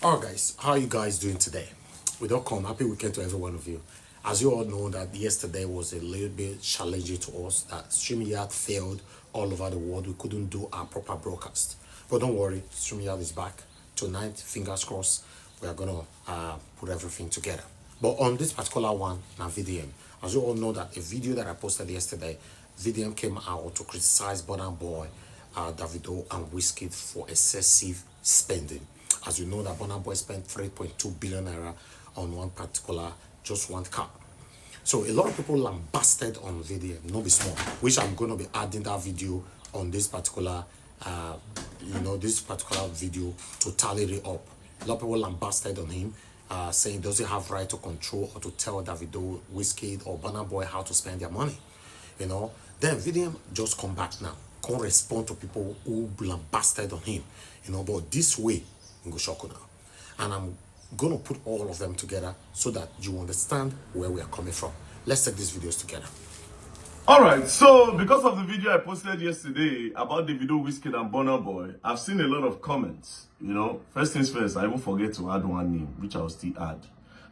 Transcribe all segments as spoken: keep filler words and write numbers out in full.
All right, guys, how are you guys doing today? We don't come. Happy weekend to every one of you. As you all know that yesterday was a little bit challenging to us, that StreamYard failed all over the world. We couldn't do our proper broadcast. But don't worry, StreamYard is back. Tonight, fingers crossed, we are going to uh, put everything together. But on this particular one, now V D M. As you all know that a video that I posted yesterday, V D M came out to criticize Burna Boy, uh, Davido and Wizkid for excessive spending. As you know that Burna Boy spent three point two billion naira on one particular, just one car. So a lot of people lambasted on V D M, no be small, which I'm going to be adding that video on this particular, uh, you know, this particular video to tally it up. A lot of people lambasted on him, uh, saying does he have right to control or to tell Davido, Wizkid, or Burna Boy how to spend their money, you know. Then V D M just come back now, come respond to people who lambasted on him, you know. But this way, we go shock you now, and I'm gonna put all of them together so that you understand where we are coming from. Let's take these videos together. All right, so because of the video I posted yesterday about Davido, Wizkid, and Burna Boy, I've seen a lot of comments. You know, first things first, I even forget to add one name, which I'll still add.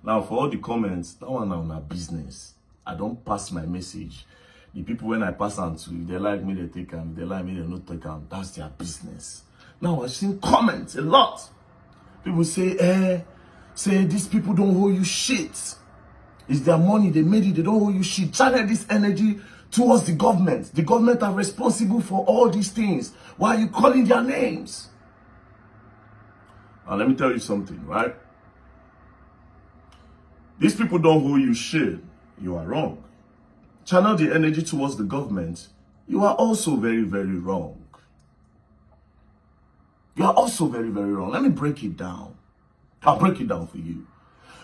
Now, for all the comments, that one now na business. I don't pass my message. The people when I pass on to, if they like me, they take them. If they like me, they not take them. That's their business. Now, I've seen comments a lot. People say, eh, say these people don't owe you shit. It's their money, they made it, they don't owe you shit. Channel this energy towards the government. The government are responsible for all these things. Why are you calling their names? Now, let me tell you something, right? These people don't owe you shit. You are wrong. Channel the energy towards the government. You are also very, very wrong. You are also very, very wrong. Let me break it down. I'll break it down for you.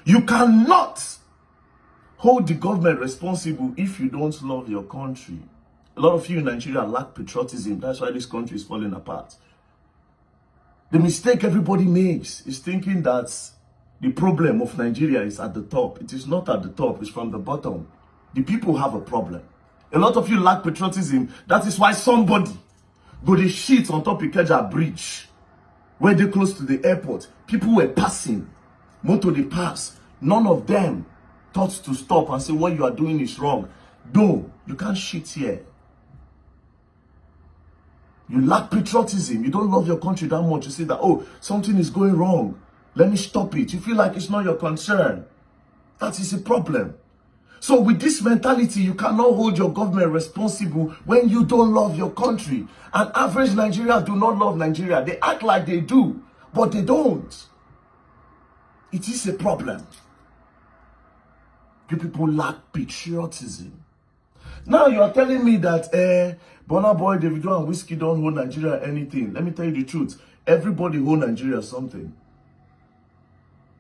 You cannot hold the government responsible if you don't love your country. A lot of you in Nigeria lack patriotism. That's why this country is falling apart. The mistake everybody makes is thinking that the problem of Nigeria is at the top. It is not at the top, it's from the bottom. The people have a problem. A lot of you lack patriotism. That is why somebody go dey shit on top Ikeja Bridge, where they close to the airport. People were passing, motor they pass. None of them thought to stop and say what you are doing is wrong. No, you can't shit here. You lack patriotism. You don't love your country that much. You say that, oh, something is going wrong. Let me stop it. You feel like it's not your concern. That is a problem. So with this mentality, you cannot hold your government responsible when you don't love your country. And average Nigerians do not love Nigeria. They act like they do, but they don't. It is a problem. You people lack patriotism. Now you are telling me that eh, Burna Boy, Davido, and Wizkid don't hold Nigeria anything. Let me tell you the truth. Everybody hold Nigeria something.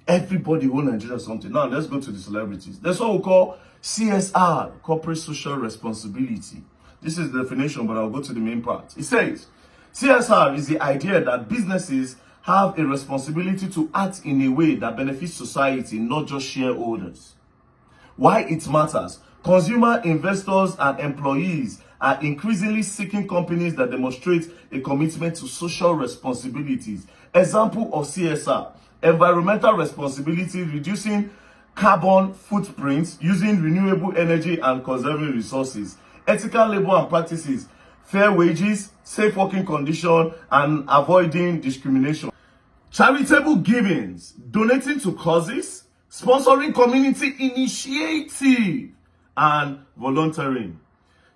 Everybody hold Nigeria something. Now let's go to the celebrities. That's what we call C S R, corporate social responsibility. This is the definition, but I'll go to the main part. It says C S R is the idea that businesses have a responsibility to act in a way that benefits society, not just shareholders. Why it matters. Consumer, investors, and employees are increasingly seeking companies that demonstrate a commitment to social responsibilities. Example of C S R, environmental responsibility, reducing carbon footprints, using renewable energy and conserving resources, ethical labor and practices, fair wages, safe working condition, and avoiding discrimination. Charitable givings, donating to causes, sponsoring community initiative, and volunteering.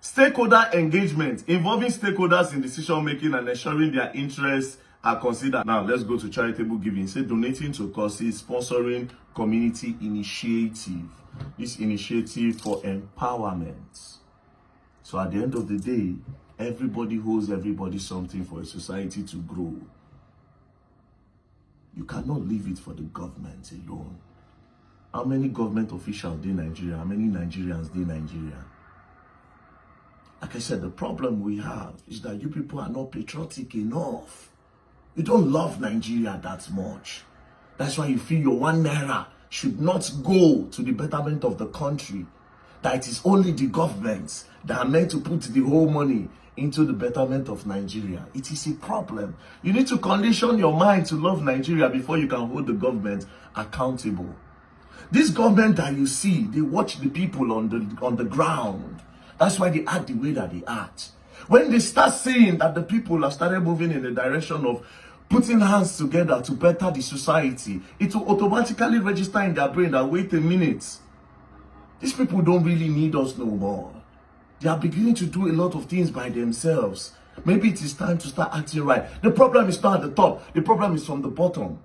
Stakeholder engagement, involving stakeholders in decision making and ensuring their interests are considered. Now let's go to charitable giving. Say donating to causes, sponsoring community initiative. This initiative for empowerment. So at the end of the day, everybody holds everybody something for a society to grow. You cannot leave it for the government alone. How many government officials dey Nigeria? How many Nigerians dey Nigeria? Like I said, the problem we have is that you people are not patriotic enough. You don't love Nigeria that much. That's why you feel your one naira should not go to the betterment of the country. That it is only the government that are meant to put the whole money into the betterment of Nigeria. It is a problem. You need to condition your mind to love Nigeria before you can hold the government accountable. This government that you see, they watch the people on the on the ground. That's why they act the way that they act. When they start seeing that the people have started moving in the direction of putting hands together to better the society, it will automatically register in their brain that, "Wait a minute, these people don't really need us no more." They are beginning to do a lot of things by themselves. Maybe it is time to start acting right. The problem is not at the top. The problem is from the bottom.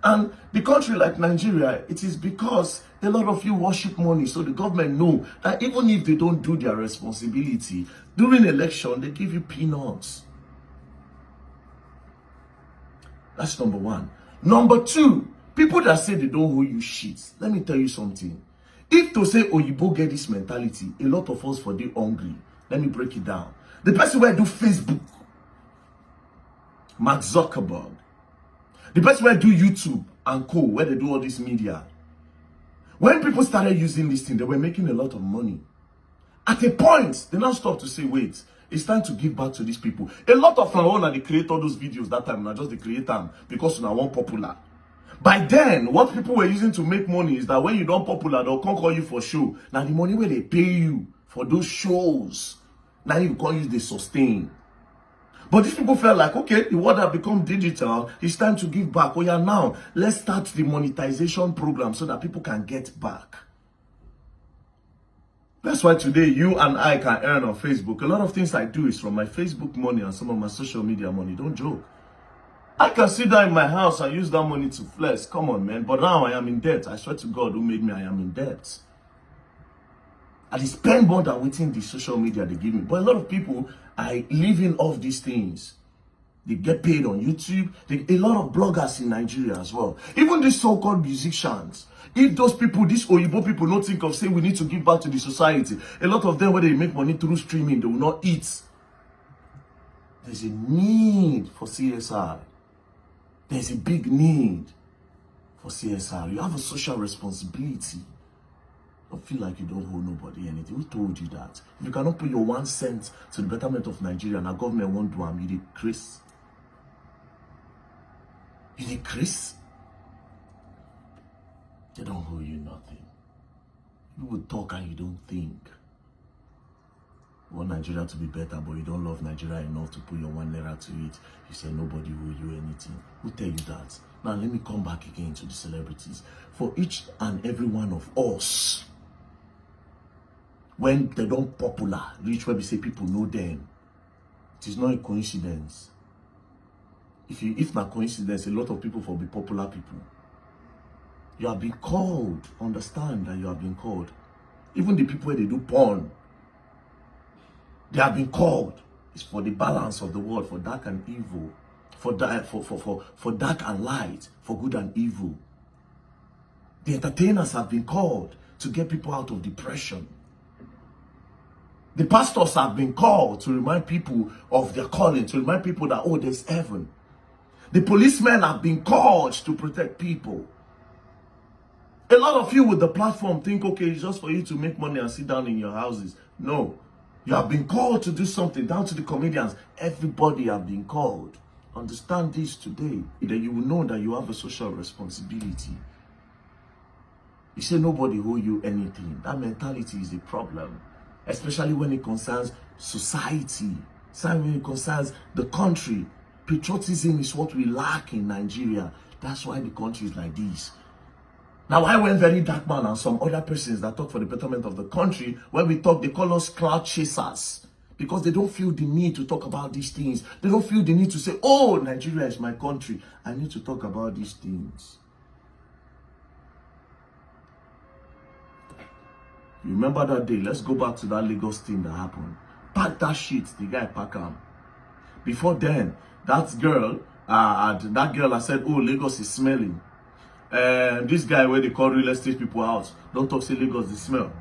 And the country like Nigeria, it is because a lot of you worship money. So the government know that even if they don't do their responsibility, during election, they give you peanuts. That's number one. Number two, people that say they don't owe you shit. Let me tell you something. If to say Oyibo get this mentality, a lot of us for dey hungry. Let me break it down. The person where do Facebook, Mark Zuckerberg. The person where do YouTube and co, where they do all this media. When people started using this thing, they were making a lot of money. At a point, they now stop to say, "Wait, it's time to give back to these people." A lot of our own, they create all those videos that time, and I just they create them because now one popular. By then, what people were using to make money is that when you don't popular, they'll come call you for show. Now the money where they pay you for those shows, now you can use the sustain. But these people felt like, "Okay, the world have become digital. It's time to give back." Oh yeah, now let's start the monetization program so that people can get back. That's why today you and I can earn on Facebook. A lot of things I do is from my Facebook money and some of my social media money. Don't joke. I can sit down in my house and use that money to flex. Come on, man. But now I am in debt. I swear to God who made me, I am in debt. I dey spend more than wetin the social media they give me. But a lot of people, I living off these things. They get paid on YouTube. They, a lot of bloggers in Nigeria as well. Even these so-called musicians, if those people, these Oyibo people, don't think of say we need to give back to the society, a lot of them, where they make money through streaming, they will not eat. There's a need for C S R. There's a big need for C S R. You have a social responsibility. Don't feel like you don't owe nobody anything. Who told you that? If you cannot put your one cent to the betterment of Nigeria, and our government won't do am, you dey craze. You dey craze. They don't owe you nothing. You will talk and you don't think. You want Nigeria to be better, but you don't love Nigeria enough to put your one naira to it. You say nobody owe you anything. Who tell you that? Now let me come back again to the celebrities. For each and every one of us, when they don't popular, reach where we say people know them, it is not a coincidence. If you, if not coincidence, a lot of people for be popular people. You have been called. Understand that you have been called. Even the people where they do porn, they have been called. It's for the balance of the world, for dark and evil, for di- for, for, for, for dark and light, for good and evil. The entertainers have been called to get people out of depression. The pastors have been called to remind people of their calling, to remind people that, oh, there's heaven. The policemen have been called to protect people. A lot of you with the platform think, okay, it's just for you to make money and sit down in your houses. No. You have been called to do something, down to the comedians. Everybody have been called. Understand this today. Then you will know that you have a social responsibility. You say nobody owe you anything. That mentality is a problem, especially when it concerns society, especially when it concerns the country. Patriotism is what we lack in Nigeria. That's why the country is like this. Now, I went very dark man and some other persons that talk for the betterment of the country. When we talk, they call us clout chasers because they don't feel the need to talk about these things. They don't feel the need to say, oh, Nigeria is my country. I need to talk about these things. You remember that day? Let's go back to that Lagos thing that happened. Pack that shit. The guy pack am. Before then, that girl, uh, and that girl, I said, oh, Lagos is smelling. And this guy where they call real estate people out, don't talk say Lagos they smell.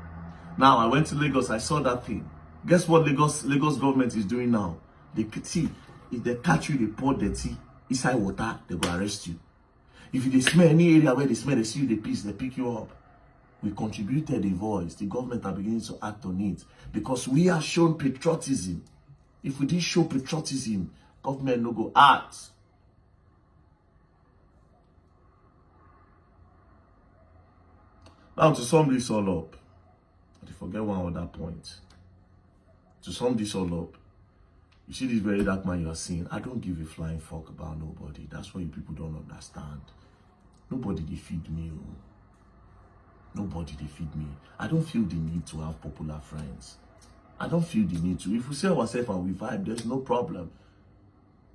Now I went to Lagos, I saw that thing. Guess what Lagos Lagos government is doing now? They c- see, if they catch you, they pour dirty inside water, they go arrest you. If you dey smell any area where they smell, they see you, they piss, they pick you up. We contributed a voice. The government are beginning to act on it because we are shown patriotism. If we did show patriotism, government no go act. Now, to sum this all up, I dey forget one other point. To sum this all up, you see this very dark man you are seeing, I don't give a flying fuck about nobody. That's what you people don't understand. Nobody dey feed me o. Nobody dey feed me. I don't feel the need to have popular friends. I don't feel the need to. If we see ourselves and we vibe, there's no problem.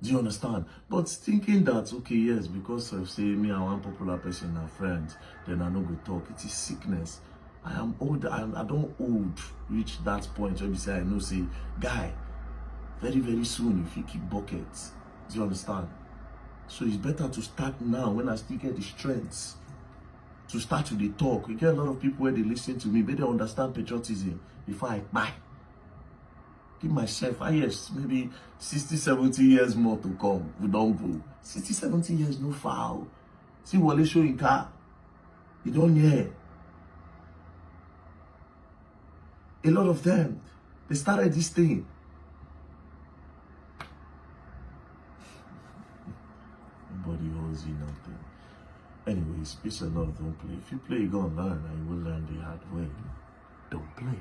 Do you understand? But thinking that, okay, yes, because of say me and one popular person are friends, then I no go talk. It is sickness. I am old. I, I don't old reach that point where we say I know say, guy, very, very soon if you kick buckets. Do you understand? So it's better to start now when I still get the strength to start to dey talk. You get a lot of people where they listen to me, but they understand patriotism before I buy. Give myself, ah, yes, maybe sixty, seventy years more to come. We don't go. Sixty, seventy years, no foul. See Wale Soyinka. You don't hear. A lot of them, they started this thing. Nobody owes you nothing. Anyways, peace and love, don't play. If you play, you go and learn, and you will learn the hard way. Don't play.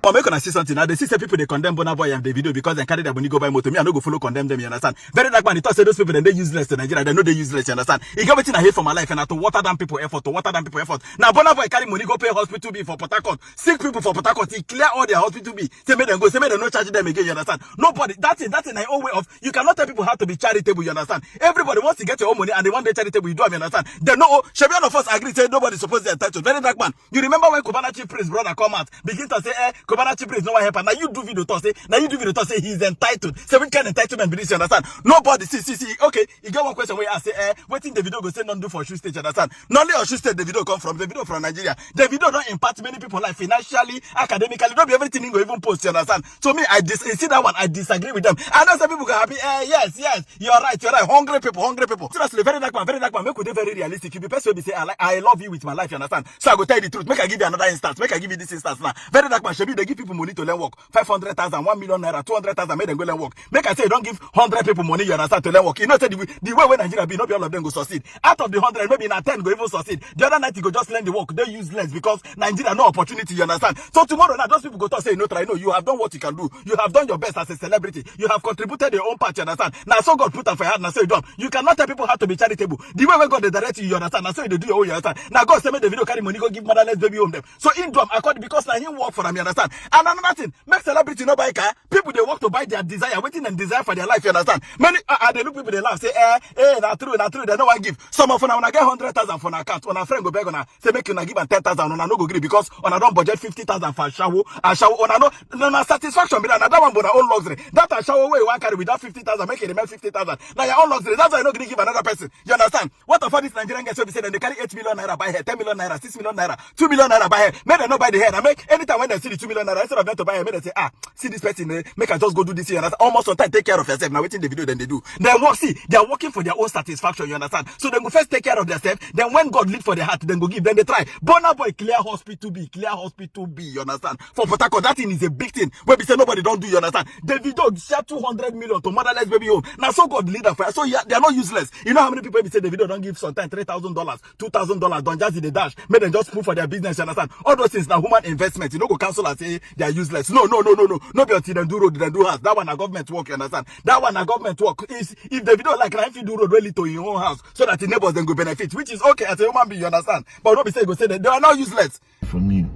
But make una see something. Now they see say people they condemn Burna Boy and Davido because they carry their money go buy motor. Me, I no go follow condemn them. You understand? Very dark man. He thought say those people then they useless to Nigeria. They know they useless. You understand? He got wetin I hate for my life, and I to water down people effort, to water down people effort. Now Burna Boy carry money go pay hospital bill for Port Harcourt. Sick people for Port Harcourt. He clear all their hospital bill. Say make them go. Say make them no charge them again. You understand? Nobody. That's it. That's it. My own way of. You cannot tell people how to be charitable. You understand? Everybody wants to get your own money and they want the charitable. You do. You understand? They know. Shebi all of us agree say nobody supposed to be entitled. Very dark man. You remember when Cubana Chief Priest brother come out, begin to say, eh, Cubana Chief Priest no one help am. Now you do video to say, now you do video to say he's entitled. Say which kind of entitlement be this, you understand? Nobody, see, see, see, okay, you get one question where I say, eh, wetin Davido go say non do for Osun State, you understand? Not only Osun State Davido come from, Davido from Nigeria. Davido don't impact many people life financially, academically, don't be everything he go even post, you understand? So me, I dis-, you see that one, I disagree with them. I know some people go happy, eh, yes, yes, you're right, you're right, hungry people, hungry people. Seriously, very dark man, very dark man, make we dey very realistic. You be person wey be say, I like, I love you with my life, you understand? So I go tell you the truth. Make I give you another instance. Make I give you this instance now. Very dark man, shebi they give people money to learn work. Five hundred thousand, one million naira, two hundred thousand, make them go learn work. Make I say you don't give hundred people money, you understand, to learn work. You know say the way, the way wey Nigeria be, no be all of them go succeed. Out of the hundred, maybe na ten go even succeed. The other ninety go just learn the work. They useless because Nigeria no opportunity, you understand? So tomorrow now, those people go talk say, no try, no, you have done what you can do. You have done your best as a celebrity. You have contributed your own part, you understand? Now so God put am for your heart, now so you done. You cannot tell people how to be charitable. The way wey God dey direct you, you understand? Now so you dey do your own, you understand? Now God say make Davido carry money go give motherless baby home them. So in drum, according because na him work for am, you understand? And another thing, make celebrity no buy car. People they work to buy their desire, wetin dem desire for their life, you understand? Many, uh, uh, they look people they laugh, say, eh, eh, na true, na true, they no one give. Some of una, una get hundred thousand for una account, una friend go beg una, say make una give am ten thousand, una no go gree because una don budget fifty thousand for ashawo, ashawo, una no, no, na satisfaction be that, na that one be una own luxury. That ashawo wey you wan carry with that fifty thousand, make it remain fifty thousand. Na your own luxury. That's why you no gree give another person. You understand? What of all these Nigerian girls wey be say dem dey carry eight million naira buy hair, ten million naira, six million naira, two million naira buy hair? Make dem no buy the hair. Na make anytime when dem see the two million naira, instead of them to buy hair, make dem say, ah, see this person, eh, make I just go do this thing. You understand? Almost sometimes take care of yourself. Now wetin Davido dem dey do? Dem work, see, they are working for their own satisfaction. You understand? So dem go first take care of themselves. Then when God lead for their heart, dem go give. Then they try. Burna Boy clear hospital bill, clear hospital bill. You understand? For Port Harcourt, that thing is a big thing. Wey be say nobody don do. You understand? Davido share two hundred million to motherless baby home. Now so God lead am for. So yeah, they are not useless. You know how many people be say Davido don give sometimes three thousand dollars, two thousand dollars, don just dey dash. Make dem just put for their business, you understand? All those things na human investment. You no go cancel and say they are useless. No, no, no, no, no. No be until dem do road, dem do house. That one na government work, you understand? That one na government work. Is if Davido like, na him fit do road wey lead to him own house so that the neighbors dem go benefit, which is okay as a human being, you understand? But no be say you go say that they are not useless. From you.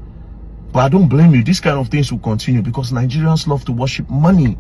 But I don't blame you. These kind of things will continue because Nigerians love to worship money.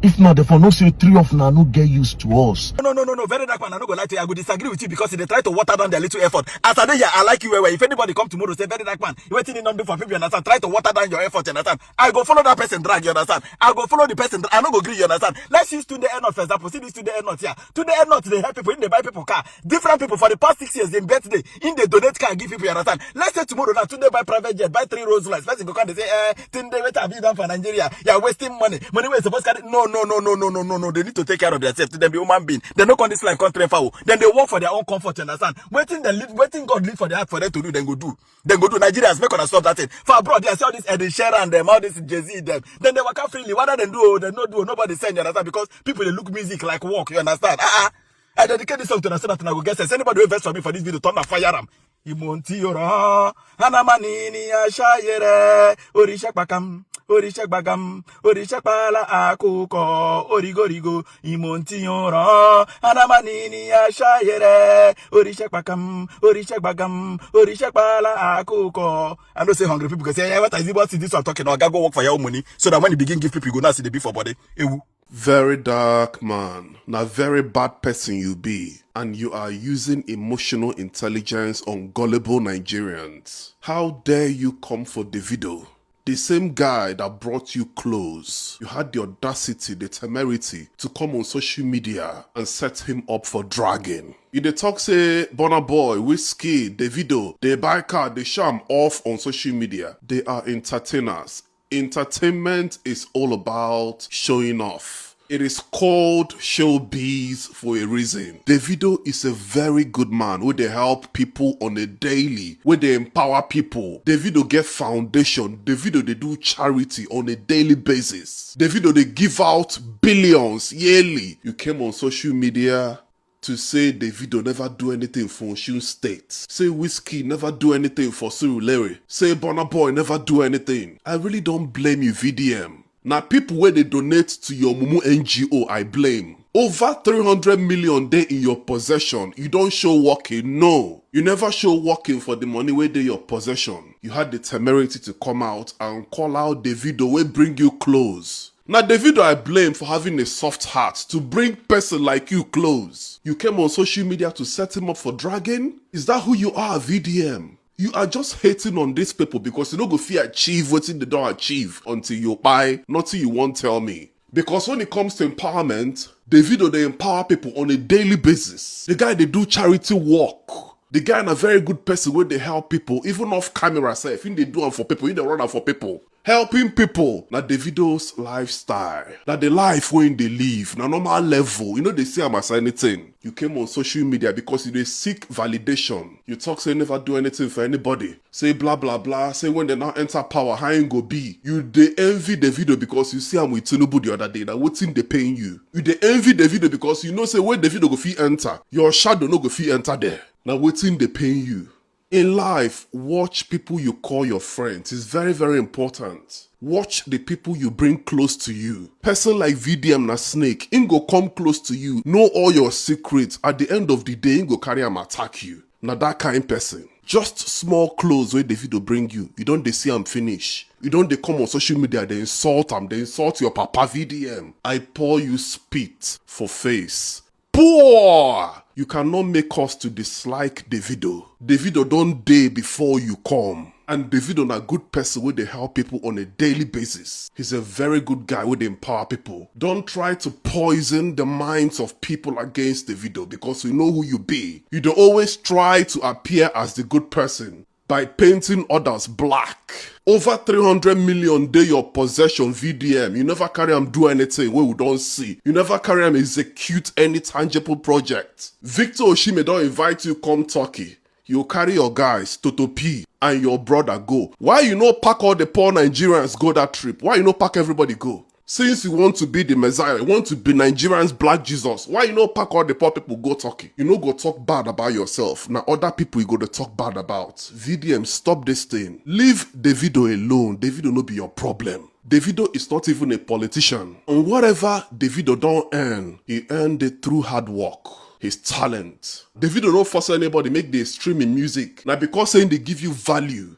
If not, therefore, no say three of una no get used to us. No, no, no, no, no. Very dark man, I no go lie to you. I go disagree with you because they try to water down their little effort. As I dey here, I like you well, well. If anybody come tomorrow, say, very dark man, wetin you not do for people, you understand? Try to water down your effort, you understand? I go follow that person drag, you understand? I go follow the person drag. I no go gree, you understand? Let's use Tunde Ednut, for example. See this Tunde Ednut here. Tunde Ednut, they help people, they buy people car. Different people for the past six years, in birthday, in they donate car, give people, you understand? Let's say tomorrow now, Tunde buy private jet, buy three Rolls Royce. Person go come, they say, eh, Tunde, what have you done for Nigeria? You are wasting money. Money wey suppose carry. No, No, no, no, no, no, no, no. They need to take care of themselves. Dem be human being. Dem no come this life come train fowl. Dem dey work for their own comfort, you understand? Wetin dem leave, wetin God leave for their heart for them to do, dem go do. Dem go do. Nigerians, make una stop that thing. For abroad, I see all this Ed Sheeran dem, all this Jay-Z dem. Then they waka freely. Whether dem do or dem no do, nobody send, you understand? Because people dey look music like work, you understand? Ah, ah. I dedicate this song to una so that una go get sense. Anybody wey vex for me for this video, turn na fire am. Imonti ora, anamani ni ashayere, orisha kpakam, orisha gbagam, orisha kpala akuko, origorigo. Imonti ora, anamani ni ashayere, orisha kpakam, orisha gbagam, orisha kpala akuko. I know say hungry people go say, "Yeah, what is it? What is this one talking? Oga, go work for your own money." So that when you begin give people, you go now see the beef for body. Ewu. Very dark man, na very bad person you be, and you are using emotional intelligence on gullible Nigerians. How dare you come for Davido? The same guy that brought you clothes, you had the audacity, the temerity to come on social media and set him up for dragging. You dey talk say Burna Boy, Wizkid, Davido, they buy car, they sham off on social media. They are entertainers. Entertainment is all about showing off. It is called showbiz for a reason. Davido is a very good man wey dey help people on a daily, wey dey empower people. Davido get foundation. Davido dey do charity on a daily basis. Davido dey give out billions yearly. You came on social media to say Davido never do anything for Osun State. Say Wizkid never do anything for Surulere. Say Burna Boy never do anything. I really don't blame you, V D M. Na people wey dey donate to your mumu N G O I blame. Over three hundred million dey in your possession. You don show working? No. You never show working for the money wey dey your possession. You had the temerity to come out and call out Davido wey bring you clothes. Na Davido I blame for having a soft heart to bring person like you close. You came on social media to set him up for dragging? Is that who you are, V D M? You are just hating on these people because you no go fit achieve wetin they don achieve until you buy, nothing you wan tell me. Because when it comes to empowerment, Davido dey empower people on a daily basis. The guy dey do charity work. The guy na very good person wey dey help people, even off camera sef. He dey do am for people, he dey run am for people. Helping people na Davido's lifestyle. Na the life wey he dey live, na normal level. You no dey see am as anything. You came on social media because you dey seek validation. You talk say you never do anything for anybody. Say blah blah blah. Say when they now enter power, how him go be? You dey envy Davido because you see am with Tinubu the other day. Na wetin dey pain you? You dey envy Davido because you know say when Davido go fit enter, your shadow no go fit enter there. Na wetin dey pain you? In life, watch people you call your friends. It's very, very important. Watch the people you bring close to you. Person like V D M na snake. Him go come close to you, know all your secrets. At the end of the day, him go carry am attack you. Na that kind person. Just small clothes wey Davido bring you, you don dey see am finish. You don dey come on social media, dey insult am, dey insult your papa V D M. I pour you spit for face. Poor! You cannot make us to dislike Davido. Davido don dey before you come. And Davido na good person wey dey help people on a daily basis. He's a very good guy wey dey empower people. Don't try to poison the minds of people against Davido because we know who you be. You dey always try to appear as the good person by painting others black. Over three hundred million dey your possession, V D M. You never carry am do anything wey we don see. You never carry am execute any tangible project. Victor Osimhen don invite you come Turkey. You carry your guys, Toto P, and your brother go. Why you no pack all the poor Nigerians go that trip? Why you no pack everybody go? Since you want to be the Messiah, you want to be Nigerians' Black Jesus, why you no pack all the poor people go Turkey? You no go talk bad about yourself. Na other people you go to talk bad about. V D M, stop this thing. Leave Davido alone. Davido no be your problem. Davido is not even a politician. And whatever Davido don earn, he earned it through hard work, his talent. Davido no force anybody make they stream in music. Na because saying they give you value.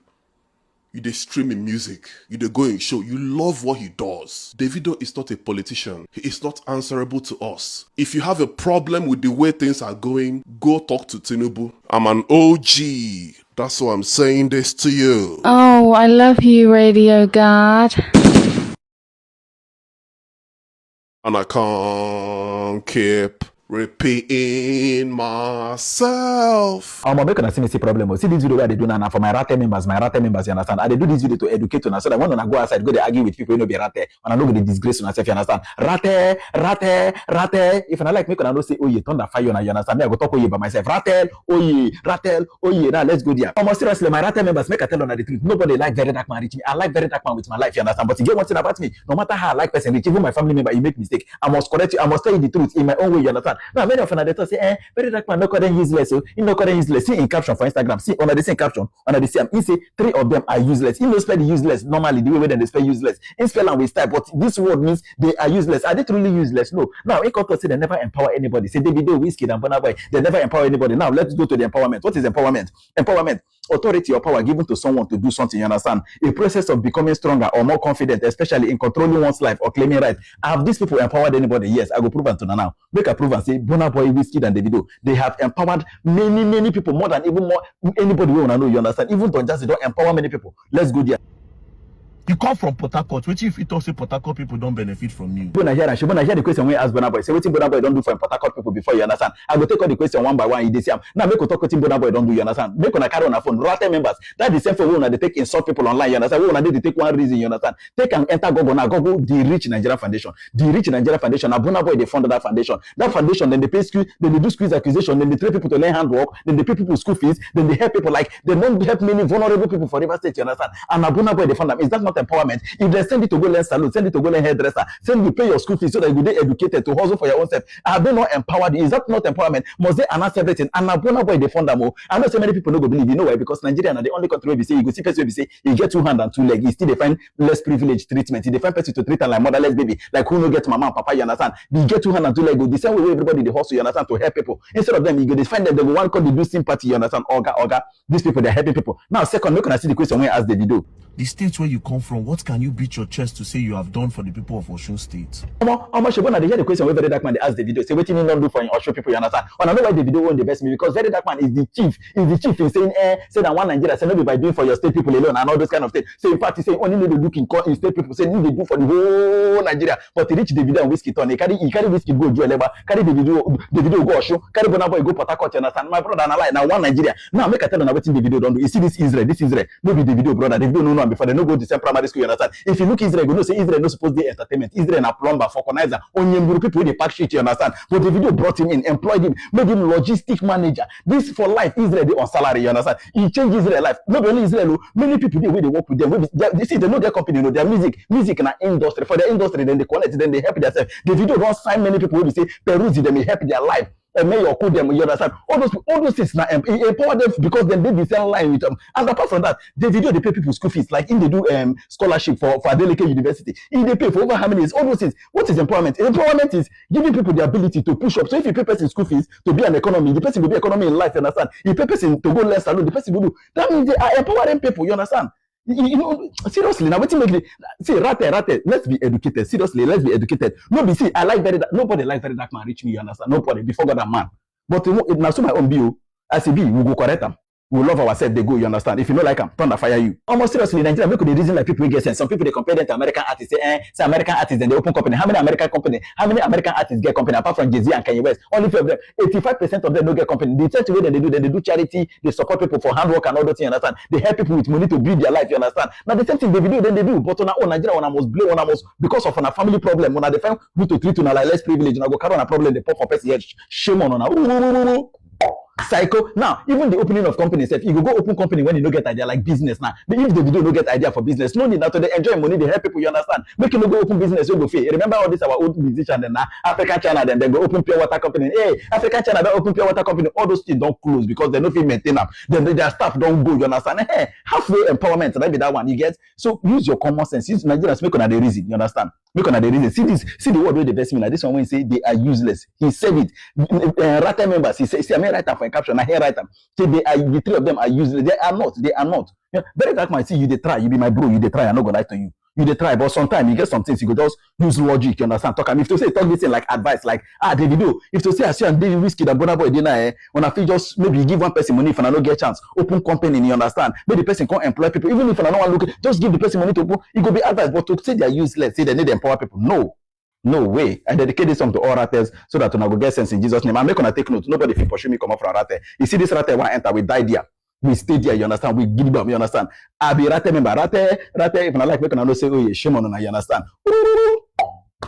You dey stream in music, you dey go in show, you love what he does. Davido is not a politician. He is not answerable to us. If you have a problem with the way things are going, go talk to Tinubu. I'm an O G. That's why I'm saying this to you. Oh, I love you, Radio God. And I can't keep Repeating myself. Omo, make una see me see problem o. See this video wey I dey do now na for my Rate members, my Rate members, you understand? I dey do this video to educate una so that when una go outside, go dey argue with people wey no be Rate, una no go dey disgrace una sef, you understand? Rate, Rate, Rate. If una like, make una no say Oye, thunder fire una, you understand? Me, I go talk Oye by myself. Ratel, Oye, Ratel, Oye. Now let's go there. Omo, seriously, my Rate members, make I tell una the truth. Nobody like Very Dark Man reach me. I like Very Dark Man with my life, you understand? But you get one thing about me. No matter how I like person reach, even my family member, you make mistake. I must correct you. I must tell you the truth in my own way, you understand? Now, many of una dey talk say, eh, Very Dark Man no call them useless. So he no call them useless. See in caption for Instagram. See, una dey see in caption. Una dey see am. He say three of them are useless. He no spell the useless normally the way wey dem dey spell useless. He spell am with style, but this word means they are useless. Are they truly useless? No. Now, he come talk say they never empower anybody. Say Davido, Wizkid, and Burna Boy, they never empower anybody. Now, let's go to the empowerment. What is empowerment? Empowerment, authority or power given to someone to do something, you understand? A process of becoming stronger or more confident, especially in controlling one's life or claiming right. Have these people empowered anybody? Yes, I go prove am to una now. Make I prove am say Burna Boy, Wizkid, and Davido, they have empowered many, many people, more than even more anybody wey una know, you understand? Even Don Jazzy don empower many people. Let's go there. You come from Port Harcourt. Wetin you fit talk say Port Harcourt people don benefit from you? When I hear am, shey una hear the question wey ask Burna Boy? Say wetin Burna Boy don do for Port Harcourt people before, you understand? I go take all the question one by one. You dey see am. Now make we talk wetin Burna Boy don do, you understand? Make una carry una phone, Rate members. That the same phone wey una dey take insult people online, you understand? Wey una dey take one reason, you understand? Take am enter Google now. Google the Rich Nigeria Foundation. The Rich Nigeria Foundation. Na Burna Boy dey fund that foundation. That foundation, dem dey pay school, dem dey do school accusation, dem dey train people to learn handwork, dem dey pay people school fees, dem dey help people, like, dem don help many vulnerable people for Rivers State, you understand? And na Burna Boy dey fund am. Is that not empowerment? If dem send you to go learn salon, send you to go learn hairdresser, send you pay your school fees so that you go dey educated to hustle for your own self, have they not empowered you? Is that not empowerment? Must they announce everything? And na Burna Boy dey fund am o. I know say many people no go believe. You know why? Because Nigeria na the only country wey be say you go see person wey be say e get two hand and two leg, e still dey find less privileged treatment. E dey find person to treat am like motherless baby, like who no get mama and papa, you understand? E get two hand and two leg o. The same way wey everybody dey hustle, you understand, to help people. Instead of them, you go dey find them, dem go wan come dey do sympathy, you understand? Oga, oga, these people, they're helping people. Now, second, make una see the question wey ask Davido. The state where you come from, what can you beat your chest to say you have done for the people of Osun State? Omo, omo, shey una dey hear the question wey Very Dark Man dey ask Davido? Say wetin he don do for him Osun people, you understand? Una know why Davido own dey vex me? Because Very Dark Man is the chief, is the chief in saying, eh, say that one Nigeria, say no be by doing for your state people alone and all those kind of things. Say in fact, he say only no dey look in co-, in state people, say he dey do for the whole Nigeria. But he reach Davido and Wizkid turn. He carry, he carry Wizkid go Ojuelegba, carry Davido, Davido go Osun, carry Burna Boy go Port Harcourt, you understand? My brother, na lie, na one Nigeria. Now make I tell una wetin Davido don do. You see this Israel, this Israel, no be Davido brother. Davido no know am before. They no go the same primary school, you understand? If you look Israel, you know say Israel no suppose dey entertainment. Israel na plumber, vulcanizer, onyemburu people wey dey pack shit, you understand? But Davido brought him in, employed him, made him logistic manager. This for life, Israel dey on salary, you understand? He change Israel life. No be only Israel o, many people dey wey dey work with them. Wey be, they, you see, they no get company, you know, their music, music na industry. For their industry, then they connect, then they help themselves. Davido don sign many people wey be say Peruzzi, dem dey help their life. And Mayor Oku dem, you understand? All those, all those things na em-, e empower them because dem dey the same line with them. And apart from that, Davido dey pay people school fees, like him dey do, um, scholarship for, for Adeleke University. He dey pay for over how many years? All those things. What is empowerment? Empowerment is giving people the ability to push up. So if you pay person school fees to be an economy, the person go be economy in life, you understand? You pay person to go learn salon, the person go do. That means they are empowering people, you understand? You, you know, seriously, now wetin make the, see, Rate, Rate, let's be educated. Seriously, let's be educated. No be, see, I like Very Dark, nobody like Very Dark Man reach me, you understand? Nobody, before God and man. But you know, na so my own be o. As e be, we go correct am. We love ourselves, dey go, you understand? If you no like am, thunder fire you. Omo, seriously, Nigeria, make we dey reason like people wey get sense. Some people dey compare them to American artists. Say, eh, say American artists, then they open company. How many American company? How many American artists get company apart from Jay-Z and Kanye West? Only few of them. Eighty-five percent of them no get company. The thing wey dem dey do, dem dey do charity, they support people for handwork and all those things, you understand? They help people with money to build their life, you understand? Now the same thing Davido dem dey do, but una own Nigeria, una must blame, una must, because of una family problem, una dey find who to treat una like less privilege, una go carry una problem dey pour for person head. Sh-, shame on una. Ooh, ooh, ooh, ooh, ooh. Psycho. Now, even the opening of company sef, you go go open company when you no get idea, like business now. But if Davido no get idea for business, no need na to dey enjoy money, dey help people, you understand? Make you no go open business wey go fail. Remember all this our old musician dem na African China dem, dem go open pure water company. Hey, African China don open pure water company. All those things don close because dem no fit maintain am. Dem, their staff don go, you understand? Hey, halfway empowerment, that be that one, you get? So use your common sense. Use Nigerians, make una dey reason, you understand? Make una dey reason. See this, see the word wey dey vex me na this one wey say they are useless. He said it. Uh, Rate members, he say, see, I mean, write am for a caption. I hear write am. Say they are, the three of them are useless. They are not. They are not. Yeah, Very Dark Man, see, you dey try. You be my bro. You dey try. I no go lie to you. You dey try, but sometimes you get some things you go just use logic. You understand? Talk am. If to say talk this thing like advice, like, ah, Davido. If to say I see am dey Wizkid and Burna Boy dey now, eh, una fit just maybe give one person money if una no get chance. Open company, you understand? Make the person come employ people. Even if una no wan look, just give the person money to open. E go be advice, but to say they are useless, say they need to empower people. No. No way. I dedicate this song to all rates so that una go get sense in Jesus' name. And make una take note. Nobody fit pursue me comot from rate. You see this rate wey I enter, we die there. We stay there, you understand? We give them, you understand? I be rate member. Rate, rate, if una like, make una know say, oh yeah, shame on una, you understand?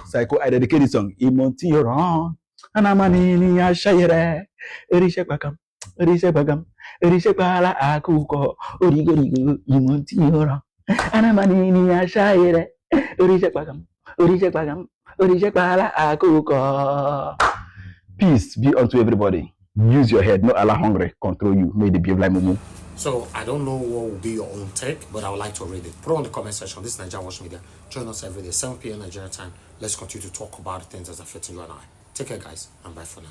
Psycho, I dedicate this song. Imonti Oran. Anamani ni ashayere. Orishe kwakam. Orishe kwakam. Orishe kwala akuko. Origorigo. Imonti Oran. Anamani ni ashayere. Orishe kwakam. Orishe kwakam. Orishe kwala akuko. Peace be unto everybody. Use your head. No allow hungry control you. May they behave like mumu. So I don't know what will be your own take, but I would like to read it. Put it on the comment section. This is Naija Watch Media. Join us every day, seven p.m. Nigeria time. Let's continue to talk about things that's affecting you and I. Take care, guys, and bye for now.